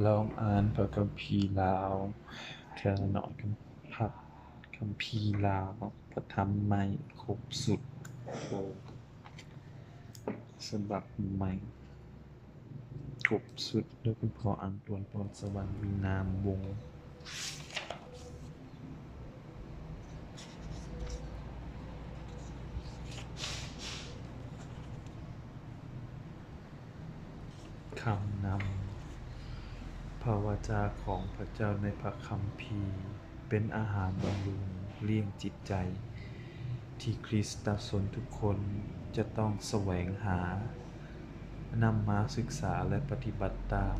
ລອງອ່ານພະຄຳພີລາວເທື່ອໜ້ອຍກັນ. ພະຄຳພີລາວ ພະທຳໃໝ່ຄົບຊຸດ ສະບັບໃໝ່ຄົບຊຸດ ໂດຍຄຸນພໍ່ ອານຕວນ ພອນສະຫວັນ ມີນາມວົງ. ຄຳນຳ. ພະວາຈາຂອງພະເຈົ້າໃນພະຄຳພີ ເປັນອາຫານບຳລຸງລ້ຽງຈິດໃຈ ທີ່ຄຣິສຕະຊົນທຸກຄົນຈະຕ້ອງສະແຫວງຫາ, ນຳມາສຶກສາ ແລະ ປະຕິບັດຕາມ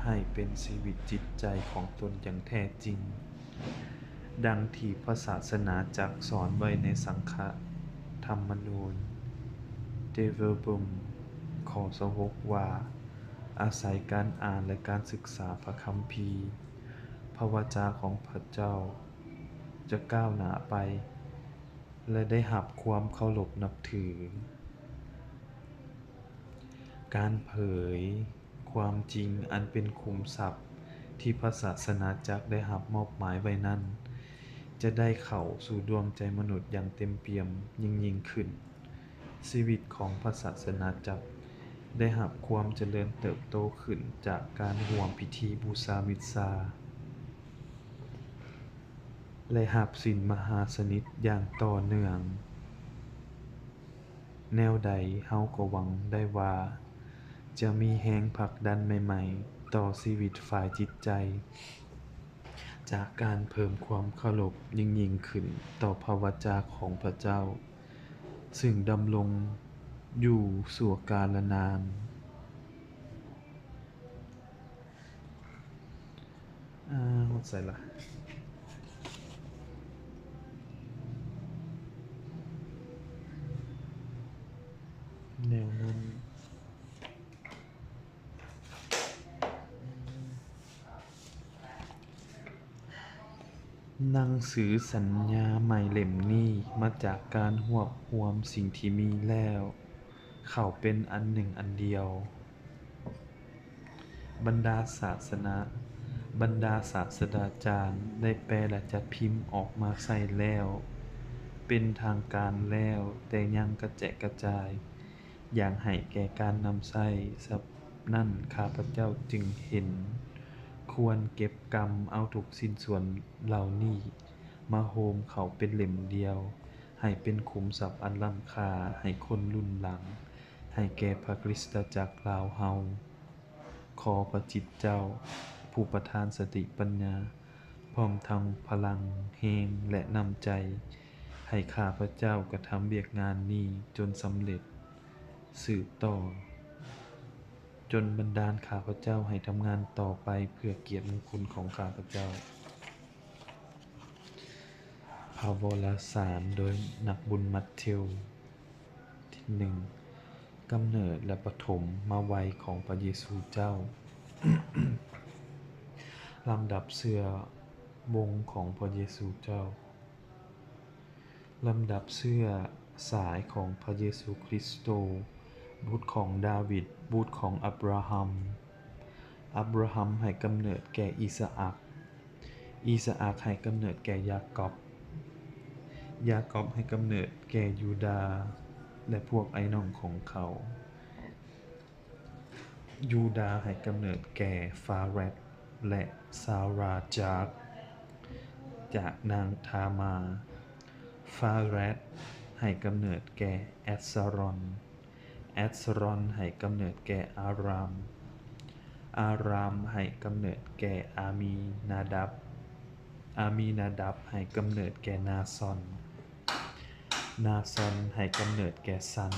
ໃຫ້ເປັນຊີວິດຈິດໃຈຂອງຕົນຢ່າງແທ້ຈິງ, ດັ່ງທີ່ພະສາສະໜາຈັກສອນໄວ້ໃນສັງຄະທຳມະນູນ ເດເວລເບິມ ຂໍ້ຊາວຫົກ ວ່າ, ອາໄສການອ່ານ ແລະ ການສຶກສາພະຄຳພີ, ພະວາຈາຂອງພະເຈົ້າຈະກ້າວໜ້າໄປ ແລະ ໄດ້ຮັບຄວາມເຄົາລົບນັບຖື. ການເຜີຍຄວາມຈິງອັນເປັນຂຸມຊັບທີ່ພະສາສະໜາຈັກໄດ້ຮັບມອບໝາຍໄວ້ນັ້ນ ຈະໄດ້ເຂົ້າສູ່ດວງໃຈມະນຸດຢ່າງເຕັມປ່ຽມຍິ່ງໆຂຶ້ນ. ຊີວິດຂອງພະສາສະໜາຈັກໄດ້ຮັບຄວາມຈະເລີນເຕີບໂຕຂຶ້ນຈາກການຮ່ວມພິທີບູຊາມິດຊາ ແລະ ຮັບສິນມະຫາສະນິດຢ່າງຕໍ່ເນື່ອງ. ແນວໃດເຮົາກໍຫວັງໄດ້ວ່າຈະມີແຮງຜັກດັນໃໝ່ໆຕໍ່ຊີວິດຝ່າຍຈິດໃຈ ຈາກການເພີ່ມຄວາມເຄົາລົບຍິ່ງໆຂຶ້ນຕໍ່ພະວາຈາຂອງພະເຈົ້າ ຊຶ່ງດຳລົງຢູ່ຊົ່ວກາລະນານ. ອາ ຮອດໃສລະ? ແນວນັ້ນ. ໜັງສືສັນຍາໃໝ່ເຫຼັ້ມນີ້ ມາຈາກການຮວບຮວມສິ່ງທີ່ມີແລ້ວເຂົ້າເປັນອັນໜຶ່ງອັນດຽວ. ບັນດາສາສະນະ, ບັນດາສາສະດາຈານໄດ້ແປ ແລະ ຈັດພິມອອກມາໃຊ້ແລ້ວ ເປັນທາງການແລ້ວ, ແຕ່ຍັງກະແຈະກະຈາຍ. ຢ່າງໃຫ້ແກ່ການນຳໃຊ້, ສະນັ້ນ ຂ້າພະເຈົ້າຈຶ່ງເຫັນຄວນເກັບກຳເອົາທຸກຊິ້ນສ່ວນເຫຼົ່ານີ້ມາໂຮມເຂົ້າເປັນເຫຼັ້ມດຽວ, ໃຫ້ເປັນຂຸມຊັບອັນລ້ຳຄ່າໃຫ້ຄົນລຸ້ນຫຼັງ, ໃຫ້ແກ່ພະຄຣິສຕະຈັກລາວເຮົາ. ຂໍພະຈິດເຈົ້າ ຜູ້ປະທານສະຕິປັນຍາ ພ້ອມທັງພະລັງແຮງ ແລະ ນ້ຳໃຈ ໃຫ້ຂ້າພະເຈົ້າກະທຳວຽກງານນີ້ຈົນສຳເລັດສືບຕໍ່, ຈົນບັນດານຂ້າພະເຈົ້າໃຫ້ທຳງານຕໍ່ໄປເພື່ອກຽດມຸງຄຸນຂອງຂ້າພະເຈົ້າ. ພະວາລະສານໂດຍນັກບຸນມັດເທວ. ທີໜຶ່ງ, ກຳເນີດ ແລະ ປະຖົມມະໄວຂອງພະເຢຊູເຈົ້າ. ລຳດັບເຊື້ອວົງຂອງພະເຢຊູເຈົ້າ. ລຳດັບເຊື້ອສາຍຂອງພະເຢຊູຄຣິສໂຕ, ບຸດຂອງດາວິດ, ບຸດຂອງອັບຣາຮັມ. ອັບຣາຮັມໃຫ້ກຳເນີດແກ່ອີສະອາກ. ອີສະອາກໃຫ້ກຳເນີດແກ່ຢາກອບ. ຢາກອບໃຫ້ກຳເນີດແກ່ຢູດາ ແລະ ພວກອ້າຍນ້ອງຂອງເຂົາ. ຢູດາໃຫ້ກຳເນີດແກ່ຟາເຣດ ແລະ ຊາຣາຈາກ ຈາກນາງທາມາ. ຟາເຣດໃຫ້ກຳເນີດແກ່ແອັບຊາລອນ. ແອັບຊາລອນໃຫ້ກຳເນີດແກ່ອາຣາມ. ອາຣາມໃຫ້ກຳເນີດແກ່ອາມີນາດັບ. ອາມີນາດັບໃຫ້ກຳເນີດແກ່ນາຊອນ. ນາຊອນໃຫ້ກຳເນີດແກ່ຊັນ,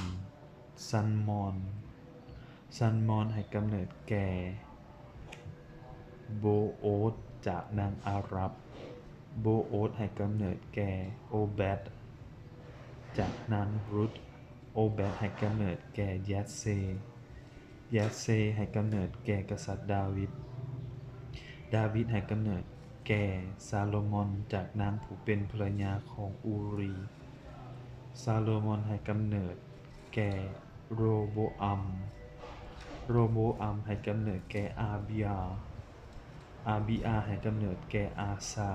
ຊັນມອນ. ຊັນມອນໃຫ້ກຳເນີດແກ່ໂບໂອດຈາກນາງອາຣັບ. ໂບໂອດໃຫ້ກຳເນີດແກ່ໂອແບັດຈາກນາງລຸດ. ໂອແບັດໃຫ້ກຳເນີດແກ່ເຢດເຊ. ເຢດເຊໃຫ້ກຳເນີດແກ່ກະສັດດາວິດ. ດາວິດໃຫ້ກຳເນີດແກ່ຊາໂລມອນຈາກນາງຜູ້ເປັນພັນລະຍາຂອງອູຣີ. ຊາໂລມອນໃຫ້ກຳເນີດແກ່ໂຣໂບອາມ. ໂຣໂບອາມໃຫ້ກຳເນີດແກ່ອາບີຍາ. ອາບີອາໃຫ້ກຳເນີດແກ່ອາຊາ,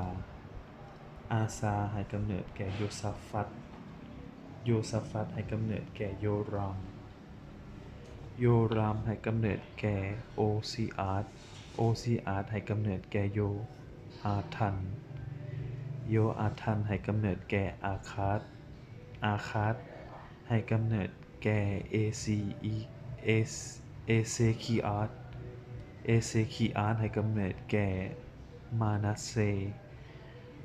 ອາຊາໃຫ້ກຳເນີດແກ່ໂຢຊາຟັດ, ໂຢຊາຟັດໃຫ້ກຳເນີດແກ່ໂຢຣາມ, ໂຢຣາມໃຫ້ກຳເນີດແກ່ໂອຊີອາດ, ໂອຊີອາດໃຫ້ກຳເນີດແກ່ໂຢອາທັນ, ໂຢອາທັນໃຫ້ກຳເນີດແກ່ອາຄາດ, ອາຄາດໃຫ້ກຳເນີດແກ່ເອຊີອີ ເອ ເອເຊຄີອາດ, ເອເຊຄີອາດໃຫ້ກຳເນີດແກ່ມານາເຊ,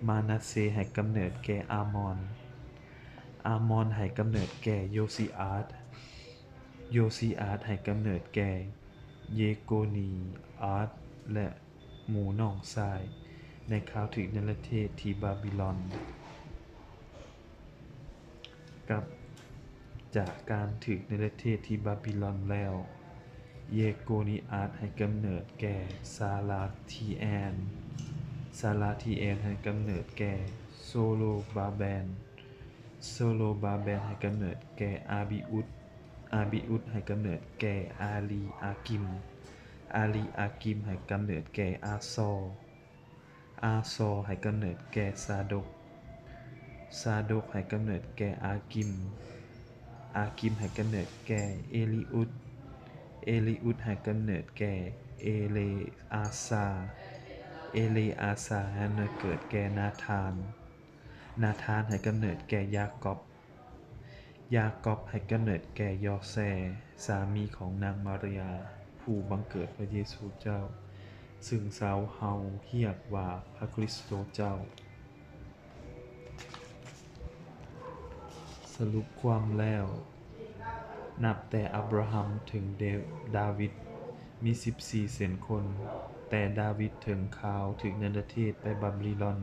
ມານາເຊໃຫ້ກຳເນີດແກ່ອາມອນ, ອາມອນໃຫ້ກຳເນີດແກ່ໂຢຊີອາດ, ໂຢຊີອາດໃຫ້ກຳເນີດແກ່ເຢໂກນີອາດ ແລະ ໝູ່ນ້ອງຊາຍ ໃນຄາວຖືກເນລະເທດທີ່ບາບິລອນ. ກັບຈາກການຖືກເນລະເທດທີ່ບາບິລອນແລ້ວ, ເຢໂກນີອາດໃຫ້ກຳເນີດແກ່ຊາລາທີແອນ, ຊາລາທີແອນໃຫ້ກຳເນີດແກ່ໂຊໂລບາແບນ, ໂຊໂລບາແບນໃຫ້ກຳເນີດແກ່ອາບີອຸດ, ອາບີອຸດໃຫ້ກຳເນີດແກ່ອາລີອາກິມ, ອາລີອາກິມໃຫ້ກຳເນີດແກ່ອາຊໍ, ອາຊໍໃຫ້ກຳເນີດແກ່ຊາດົກ, ຊາດົກໃຫ້ກຳເນີດແກ່ອາກິມ, ອາກິມໃຫ້ກຳເນີດແກ່ເອລີອຸດ, ເອລີອຸດໃຫ້ກຳເນີດແກ່ເອເລອາຊາ, ເອເລອາຊາໃຫ້ກຳເນີດແກ່ນາທານ, ນາທານໃຫ້ກຳເນີດແກ່ຢາກອບ, ຢາກອບໃຫ້ກຳເນີດແກ່ຢໍແຊ, ສາມີຂອງນາງມາຣຍາ ຜູ້ບັງເກີດພະເຢຊູເຈົ້າ, ຊຶ່ງຊາວເຮົາຮຽກວ່າພະຄຣິສໂຕເຈົ້າ. ສະຫຼຸບຄວາມແລ້ວ, ນັບແຕ່ອາບຣາຮັມເຖິງເດ ດາວິດ ມີສິບສີ່ເຊັ່ນຄົນ, ແຕ່ດາວິດເຖິງຄາວຖືກເນລະເທດໄປບາບິລອນ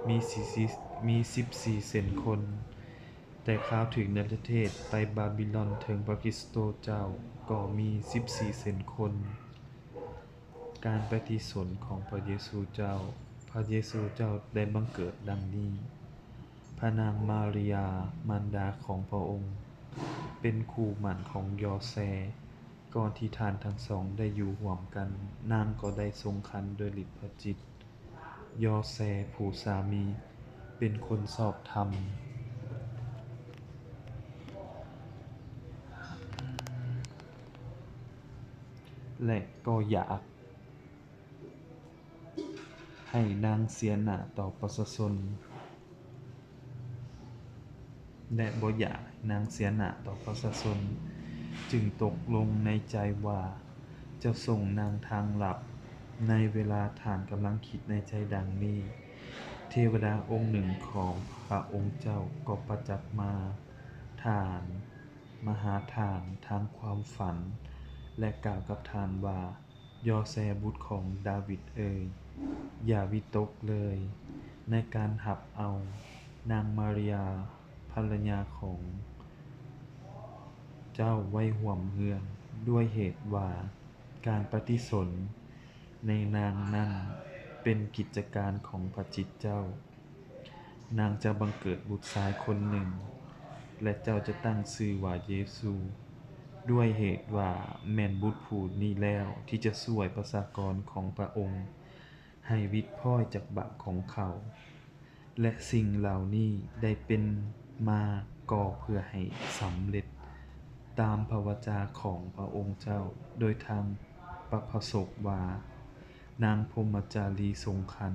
ມີສິບສີ່ ມີສິບສີ່ເຊັ່ນຄົນ, ແຕ່ຄາວຖືກເນລະເທດໄປບາບິລອນເຖິງພະຄຣິສໂຕເຈົ້າກໍມີສິບສີ່ເຊັ່ນຄົນ. ການປະຕິສົນຂອງພະເຢຊູເຈົ້າ. ພະເຢຊູເຈົ້າໄດ້ບັງເກີດດັ່ງນີ້. ພະນາງມາຣຍາ ມານດາຂອງພະອົງ ເປັນຄູ່ໝັ້ນຂອງຢໍແຊ. ກ່ອນທີ່ທ່ານທັງສອງໄດ້ຢູ່ຮ່ວມກັນ, ນາງກໍໄດ້ຊົງຄັນໂດຍລິດພະຈິດ. ຢໍແຊຜູ້ສາມີເປັນຄົນຊອບທຳ ແລະ ກໍຢາກໃຫ້ນາງເສຍໜ້າຕໍ່ປະຊາຊົນ ແລະ ບໍ່ຢາກໃຫ້ນາງເສຍໜ້າຕໍ່ປະຊາຊົນ, ຈຶ່ງຕົກລົງໃນໃຈວ່າຈະສົ່ງນາງທາງລັບ. ໃນເວລາທ່ານກຳລັງຄິດໃນໃຈດັ່ງນີ້, ເທວະດາອົງໜຶ່ງຂອງພະອົງເຈົ້າກໍປະຈັກມາທ່ານ ມາຫາທ່ານທາງຄວາມຝັນ ແລະ ກ່າວກັບທ່ານວ່າ, ຢໍແຊບຸດຂອງດາວິດເອີຍ, ຢ່າວິຕົກເລີຍໃນການຮັບເອົານາງມາຣຍາ ພັນລະຍາຂອງເຈົ້າໄວ້ຮ່ວມເຮືອນ, ດ້ວຍເຫດວ່າການປະຕິສົນໃນນາງນັ້ນເປັນກິດຈະການຂອງພະຈິດເຈົ້າ. ນາງຈະບັງເກີດບຸດຊາຍຄົນໜຶ່ງ, ແລະ ເຈົ້າຈະຕັ້ງຊື່ວ່າເຢຊູ, ດ້ວຍເຫດວ່າແມ່ນບຸດຜູ້ນີ້ແລ້ວທີ່ຈະຊ່ວຍປະຊາກອນຂອງພະອົງໃຫ້ວິດພ້ອຍຈາກບາບຂອງເຂົາ. ແລະ ສິ່ງເຫຼົ່ານີ້ໄດ້ເປັນມາກໍເພື່ອໃຫ້ສຳເລັດຕາມພະວາຈາຂອງພະອົງເຈົ້າໂດຍທາງປະພະສົກວ່າ, ນາງພົມມະຈາລີຊົງຄັນ,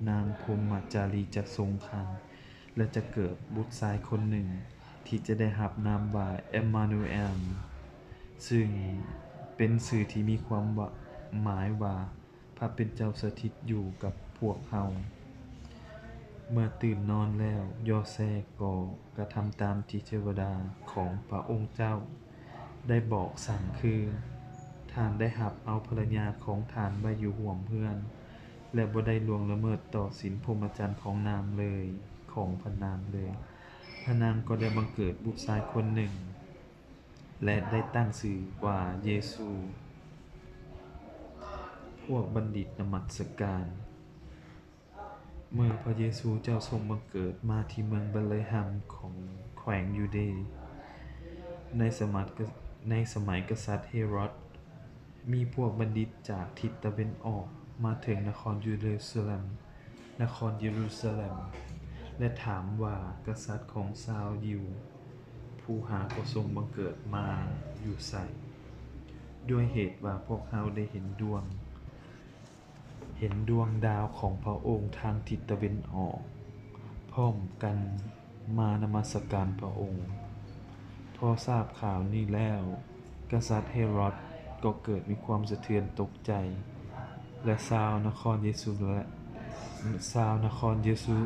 ນາງພົມມະຈາລີຈະຊົງຄັນ ແລະ ຈະເກີດບຸດຊາຍຄົນໜຶ່ງ ທີ່ຈະໄດ້ຮັບນາມວ່າເອມມານູເອນ, ຊຶ່ງເປັນຊື່ທີ່ມີຄວາມວ່າ, ໝາຍວ່າ ພະເປັນເຈົ້າສະຖິດຢູ່ກັບພວກເຮົາ. ເມື່ອຕື່ນນອນແລ້ວ, ຢໍແຊກໍກະທຳຕາມທີ່ເທວະດາຂອງພະອົງເຈົ້າໄດ້ບອກສັ່ງຄື, ທ່ານໄດ້ຮັບເອົາພັນລະຍາຂອງທ່ານໄວ້ຢູ່ຮ່ວມເຮືອນ ແລະ ບໍ່ໄດ້ລ່ວງລະເມີດຕໍ່ສິນພົມມະຈັນຂອງນາງເລີຍ, ຂອງພະນາງເລີຍ. ພະນາງກໍໄດ້ບັງເກີດບຸດຊາຍຄົນໜຶ່ງ ແລະ ໄດ້ຕັ້ງຊື່ວ່າເຢຊູ. ພວກບັນດິດນະມັດສະການ. ເມື່ອພະເຢຊູເຈົ້າຊົງບັງເກີດມາທີ່ເມືອງເບດເລແຮມຂອງແຂວງຢູເດຍ ໃນສະມັດ, ໃນສະໄໝກະສັດເຮໂຣດ, ມີພວກບັນດິດຈາກທິດຕາເວັນອອກມາເຖິງນະຄອນເຢຣູຊາເລັມ, ນະຄອນເຢຣູຊາເລັມ ແລະ ຖາມວ່າກະສັດຂອງຊາວຢິວຜູ້ຫາກໍຊົງບັງເກີດມາຢູ່ໃສ? ດ້ວຍເຫດວ່າພວກເຮົາໄດ້ເຫັນດວງ ເຫັນດວງດາວຂອງພະອົງທາງທິດຕາເວັນອອກ, ພ້ອມກັນມານະມັດສະການພະອົງ. ພໍຊາບຂ່າວນີ້ແລ້ວ, ກະສັດເຮໂຣດກໍເກີດມີຄວາມສະເທືອນຕົກໃຈ, ແລະ ຊາວນະຄອນເຢຊູ ແລະ ຊາວນະຄອນເຢຊູ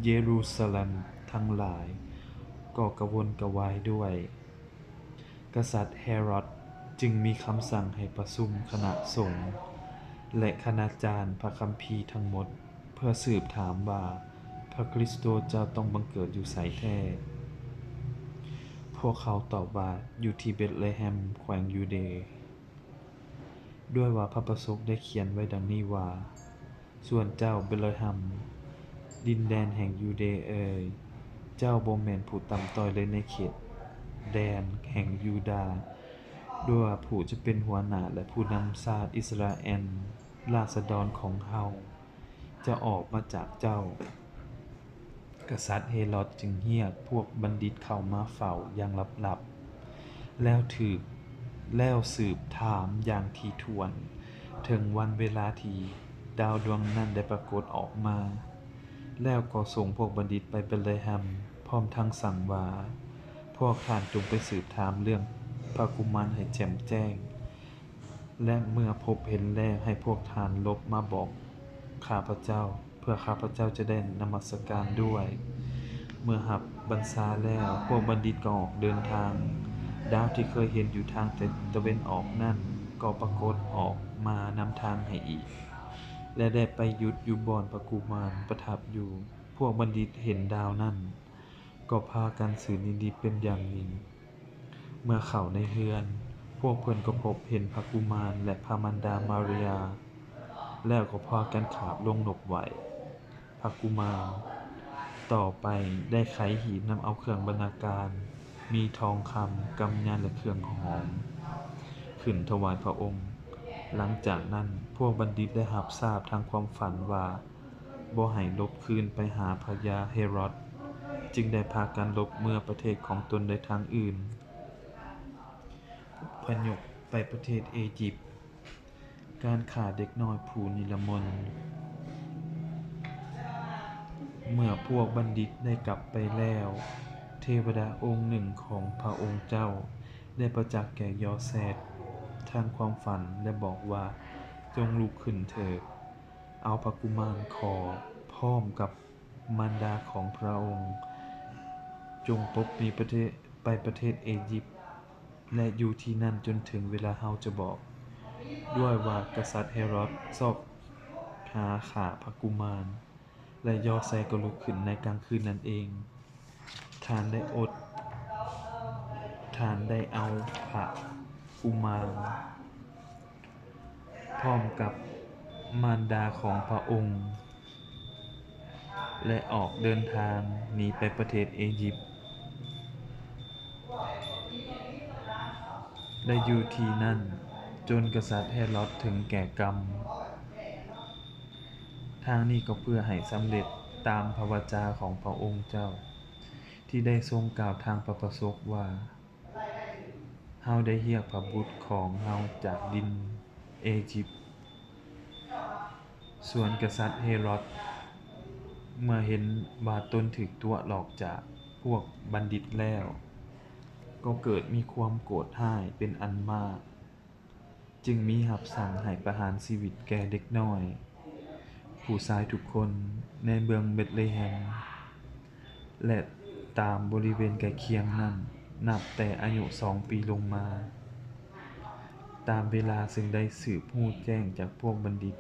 ເຢຣູຊາເລັມທັງຫຼາຍກໍກະວົນກະວາຍດ້ວຍ. ກະສັດເຮໂຣດຈຶ່ງມີຄຳສັ່ງໃຫ້ປະຊຸມຄະນະສົງ ແລະ ຄະນາຈານພະຄຳພີທັງໝົດ ເພື່ອສືບຖາມວ່າ ພະຄຣິສໂຕເຈົ້າຕ້ອງບັງເກີດຢູ່ໃສແທ້? ພວກເຂົາຕອບວ່າ ຢູ່ທີ່ເບັດເລແຮມ ແຂວງຢູເດ. ດ້ວຍວ່າພະປະສົກໄດ້ຂຽນໄວ້ດັ່ງນີ້ວ່າ, ສ່ວນເຈົ້າເບັດເລແຮມ, ດິນແດນແຫ່ງຢູເດເອີຍ, ເຈົ້າບໍ່ແມ່ນຜູ້ຕ່ຳຕ້ອຍເລີຍໃນເຂດແດນແຫ່ງຢູດາ, ດ້ວຍວ່າຜູ້ຈະເປັນຫົວໜ້າ ແລະ ຜູ້ນຳຊາດອິດສະຣາແອນ, ລາຊະດອນຂອງເຮົາ, ຈະອອກມາຈາກເຈົ້າ. ກະສັດເຮໂຣດຈຶ່ງຮຽກພວກບັນດິດເຂົ້າມາເຝົ້າຢ່າງລັບໆ ແລ້ວຖືກ ແລ້ວສືບຖາມຢ່າງຖີ່ຖ້ວນເຖິງວັນເວລາທີ່ດາວດວງນັ້ນໄດ້ປາກົດອອກມາ. ແລ້ວກໍສົ່ງພວກບັນດິດໄປເບັດເລແຮມ, ພ້ອມທັງສັ່ງວ່າ, ພວກທ່ານຈົ່ງໄປສືບຖາມເລື່ອງພະກຸມານໃຫ້ແຈ່ມແຈ້ງ. ແລະ ເມື່ອພົບເຫັນແລ້ວ, ໃຫ້ພວກທ່ານຫຼົບມາບອກຂ້າພະເຈົ້າ, ເພື່ອຂ້າພະເຈົ້າຈະໄດ້ນະມັດສະການດ້ວຍ. ເມື່ອຮັບບັນຊາແລ້ວ, ພວກບັນດິດກໍອອກເດີນທາງ. ດາວທີ່ເຄີຍເຫັນຢູ່ທາງຕາເວັນອອກນັ້ນ ກໍປາກົດອອກມານຳທາງໃຫ້ອີກ, ແລະ ໄດ້ໄປຢຸດຢູ່ບ່ອນພະກຸມານປະທັບຢູ່. ພວກບັນດິດເຫັນດາວນັ້ນ, ກໍພາກັນຊື່ນຍິນດີເປັນຢ່າງຍິ່ງ. ເມື່ອເຂົ້າໃນເຮືອນ, ພວກເພິ່ນກໍພົບເຫັນພະກຸມານ ແລະ ພະມານດາມາຣຍາ, ແລ້ວກໍພາກັນຂາບລົງນົບໄຫວ້ພະກຸມານ. ຕໍ່ໄປໄດ້ໄຂຫີບນຳເອົາເຄື່ອງບັນນາການ, ມີທອງຄຳ, ກຳຍານ ແລະ ເຄື່ອງຫອມ ຂຶ້ນຖວາຍພະອົງ. ຫຼັງຈາກນັ້ນ, ພວກບັນດິດໄດ້ຮັບຊາບທາງຄວາມຝັນວ່າ ບໍ່ໃຫ້ຫຼົບຄືນໄປຫາພະຍາເຮໂຣດ, ຈຶ່ງໄດ້ພາກັນຫຼົບເມືອປະເທດຂອງຕົນໃນທາງອື່ນ, ອະພະຍົບໄປປະເທດເອຢິບ. ການຂ້າເດັກນ້ອຍຜູ້ນິລະມົນ. ເມື່ອພວກບັນດິດໄດ້ກັບໄປແລ້ວ, ເທວະດາອົງໜຶ່ງຂອງພະອົງເຈົ້າໄດ້ປະຈັກແກ່ຢໍແຊດທາງຄວາມຝັນ ແລະ ບອກວ່າ, ຈົ່ງລຸກຂຶ້ນເຖີດ. ເອົາພະກຸມານຂໍພ້ອມກັບມານດາຂອງພະອົງ, ຈົ່ງປົກໜີໄປປະເທດເອຢິບ ແລະ ຢູ່ທີ່ນັ້ນຈົນເຖິງເວລາເຮົາຈະບອກ. ດ້ວຍວ່າກະສັດເຮໂຣດຊອກຫາຂ້າພະກຸມານ, ແລະ ຢໍແຊດກໍລຸກຂຶ້ນໃນກາງຄືນນັ້ນເອງ. ທ່ານໄດ້ອົດ, ທ່ານໄດ້ເອົາພະກຸມານ ພ້ອມກັບມານດາຂອງພະອົງ ແລະ ອອກເດີນທາງໜີໄປປະເທດເອຢິບ ແລະ ຢູ່ທີ່ນັ້ນຈົນກະສັດເຮໂຣດເຖິງແກ່ກຳ. ທາງນີ້ກໍເພື່ອໃຫ້ສຳເລັດຕາມພະວາຈາຂອງພະອົງເຈົ້າ ທີ່ໄດ້ຊົງກ່າວທາງພະປະສົກວ່າ, ເຮົາໄດ້ຮຽກພະບຸດຂອງເຮົາຈາກດິນເອຢິບ. ສ່ວນກະສັດເຮໂຣດ ເມື່ອເຫັນວ່າຕົນຖືກຕົວະຫຼອກຈາກພວກບັນດິດແລ້ວ, ກໍເກີດມີຄວາມໂກດຮ້າຍເປັນອັນມາກ, ຈຶ່ງມີຮັບສັ່ງໃຫ້ປະຫານຊີວິດແກ່ເດັກນ້ອຍ ຜູ້ຊາຍທຸກຄົນໃນເມືອງເບັດເລແຮມ ແລະ ຕາມບໍລິເວນໃກ້ຄຽງນັ້ນ, ນັບແຕ່ອາຍຸສອງປີລົງມາ, ຕາມເວລາເຊິ່ງໄດ້ສືບຮູ້ແຈ້ງຈາກພວກບັນດິດ.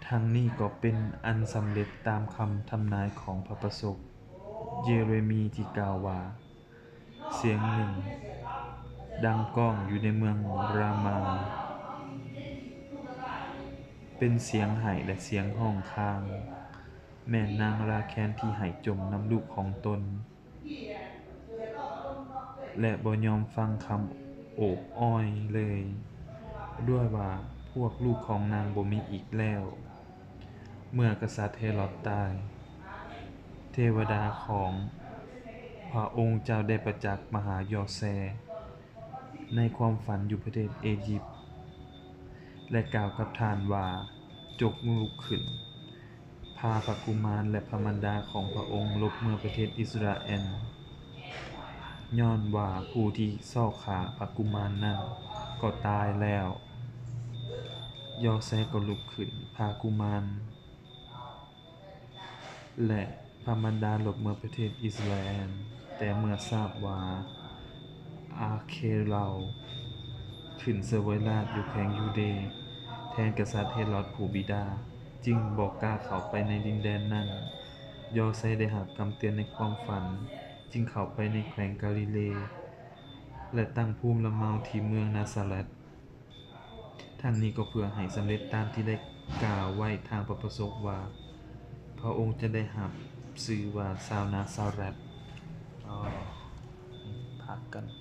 ທັງນີ້ກໍເປັນອັນສຳເລັດຕາມຄຳທຳນາຍຂອງພະປະສົກເຢເຣມີທີ່ກ່າວວ່າ, ສຽງໜຶ່ງດັງກ້ອງຢູ່ໃນເມືອງຣາມາ, ເປັນສຽງໄຫ້ ແລະ ສຽງຮ້ອງຄາງ, ແມ່ນນາງລາແຄນທີ່ໄຫ້ຈົມນຳລູກຂອງຕົນ ແລະ ບໍ່ຍອມຟັງຄຳໂອບອ້ອຍເລີຍ. ດ້ວຍວ່າພວກລູກຂອງນາງບໍ່ມີອີກແລ້ວ. ເມື່ອກະສັດເຮໂຣດຕາຍ, ເທວະດາຂອງພະອົງເຈົ້າໄດ້ປະຈັກມາຫາຢໍແຊໃນຄວາມຝັນຢູ່ປະເທດເອຢິບ ແລະ ກ່າວກັບທ່ານວ່າ, ຈົ່ງລຸກຂຶ້ນ, ພາພະກຸມານ ແລະ ພະມານດາຂອງພະອົງຫຼົບເມືອປະເທດອິດສະຣາແອນ, ຍ້ອນວ່າຜູ້ທີ່ຊອກຫາພະກຸມານນັ້ນກໍຕາຍແລ້ວ. ຢໍແຊກໍລຸກຂຶ້ນ, ພາກຸມານ ແລະ ພະມານດາຫຼົບເມືອປະເທດອິດສະຣາແອນ, ແຕ່ເມື່ອຊາບວ່າອາເຄເລົາຂຶ້ນສະເຫວີຍລາດຢູ່ແຂວງຢູເດ ແທນກະສັດເຮໂຣດຜູ້ບິດາ, ຈຶ່ງບໍ່ກ້າເຂົ້າໄປໃນດິນແດນນັ້ນ. ຢໍແຊໄດ້ຮັບຄຳເຕືອນໃນຄວາມຝັນ, ຈຶ່ງເຂົ້າໄປໃນແຂວງກາລີເລ ແລະ ຕັ້ງພູມລຳເນົາທີ່ເມືອງນາຊາແຣດ. ທັງນີ້ກໍເພື່ອໃຫ້ສຳເລັດຕາມທີ່ໄດ້ກ່າວໄວ້ທາງພະປະສົກວ່າ, ພະອົງຈະໄດ້ຮັບຊື່ວ່າຊາວນາຊາແຣດ. ພັກກັນ.